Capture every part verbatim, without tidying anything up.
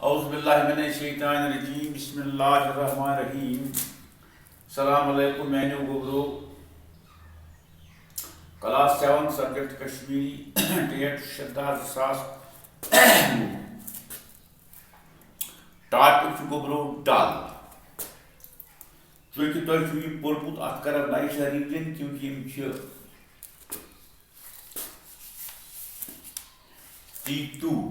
اعوذ باللہ من الشیطان الرجیم، بسم اللہ الرحمن الرحیم۔ السلام علیکم میانیو گوبرو۔ Class seven, subject Kashmiri, date شےٚ دَہ زٕ ساس۔ ٹاپک چھُ گوبرو ڈل۔ چونکہ تۄہہِ چھُو یہِ پوٚرمُت، اتھ کرو نَیہِ سرٕ ریوجن، کیونکہ یِم چھِ ٹی ٹو۔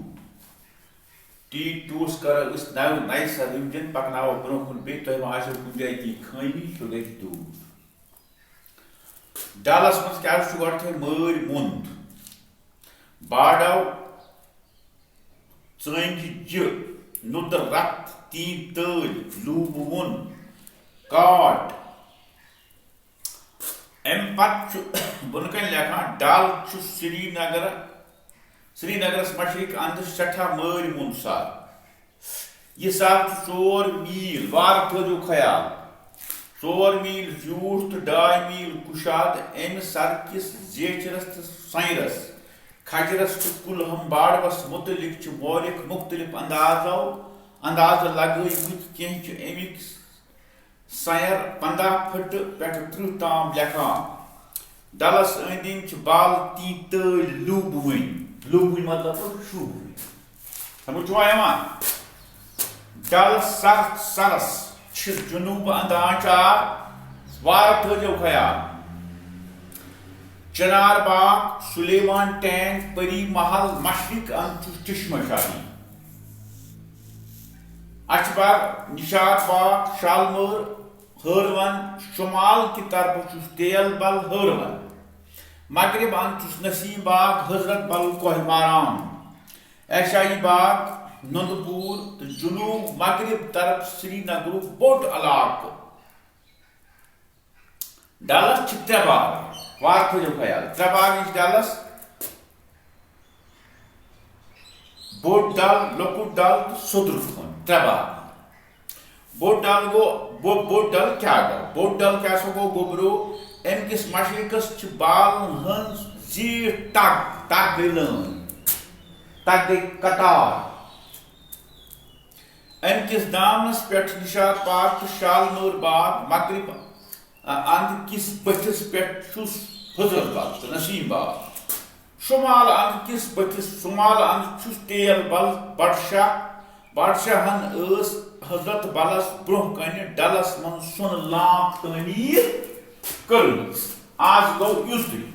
ٹی ٹوس کرو أسۍ نو، نَیہِ سرٕ ریوجن، پکناوو برونٛہہ کُن بیٚیہِ۔ تۄہہِ ما آسیو کُنہِ جایہِ کینٛہہ خٲمی، سُہ گژھِ دوٗر۔ ڈلس منٛز کیٛاہ چھُ؟ گۄڈٕ تھٲے مٲرۍ موٚنٛد، باڈو، ژٲنٛگہِ جہِ، نُدٕ رَت، تیٖنٛتٲلۍ، لوٗبہٕ وُن، کاٹ۔ اَمہِ پتہٕ چھُ بۄنہٕ کَنہِ لیکھان، ڈل چھُ سرینگر، سرینگرس مشرق اندٕ سٮ۪ٹھاہ مٲرۍ موٚنٛد سر۔ یہِ سر چھُ ژور میٖل، وارٕ تھٲوزیو خیال، ژور میٖل زیوٗٹھ تہٕ ڈاے میٖل کُشادٕ۔ اَمہِ سرٕ کِس زیچھرس تہٕ سَنٛیرس، کھجرس تہٕ کُلہم باڈوس مُتعلق چھِ مورخ مُختٔلِف اندازو، اندازٕ لگٲومٕتۍ۔ کینٛہہ چھِ اَمِکۍ سَنٛیر پنٛداہ فُٹہٕ پٮ۪ٹھٕ ترٕٛہ تام لیکھان۔ ڈلس أنٛدۍ أنٛدۍ چھِ بال تیٖنٛتٲلۍ لوٗبہٕ وٕنۍ۔ لوٗبہٕ وٕنۍ مطلب گوٚو شوٗبہٕ وٕنۍ۔ سمجھ چھُوا یِوان؟ ڈل سر سرس چھِ جنوٗب اندٕ آنٛچار، وارٕ تھٲوزیو خیال۔ چنار باغ، سلیمان ٹینک، پری محل، مشرق اندٕ چھُ چشمہ شاہی۔ اچھبر، نشاط باغ، شالمٲر، ہٲروَن، شمال کہِ طرفہٕ چھُس تیل بل ہٲروَن، مغرب اندٕ چھُس نسیم باغ، حضرت بل، کوہ ماران، ایشائی باغ، نُنٛدٕ پوٗر تہٕ جنوب مغرب طرف سرینگرُک بوٚڑ علاقہٕ۔ ڈلس چھِ ترٛےٚ باغ، وارٕ تھٲوزیو خیال، ترٛےٚ باغ چھِ ڈلس۔ بوٚڑ ڈل، لۄکُٹ ڈل تہٕ سوٚدرُت کھوٚن، ترٛےٚ باغ۔ بوٚڑ ڈل گوٚو، بوٚ-، بوٚڑ ڈل کیٛاہ گوٚو؟ بوٚڑ ڈل کیٛاہ سا گوٚو گوٚبرو؟ اَمہِ کِس مشرقس چھِ بالن ہٕنٛز زیٖٹھ ٹگ، ٹگ گٔے لٲن، ٹگ گٔے قطار۔ اَمہِ کِس دامنس پٮ۪ٹھ نشاط باغ تہٕ شالمٲر باغ، مغرب اَ-، اَنٛدٕ کِس بٔٹھِس پٮ۪ٹھ چھُس حضرت باغ تہٕ نسیم باغ۔ شمال اَنٛدٕ کِس بٔٹھِس، شمال اَنٛدٕ چھُس تیل بل بادشاہ۔ بادشاہن ٲس حضرت بلس برٛونٛہہ کنہِ ڈلس منٛز سۄنہٕ لانٛک تعمیٖر کٔرمٕژ۔ آز گوٚو یُس دُنیا۔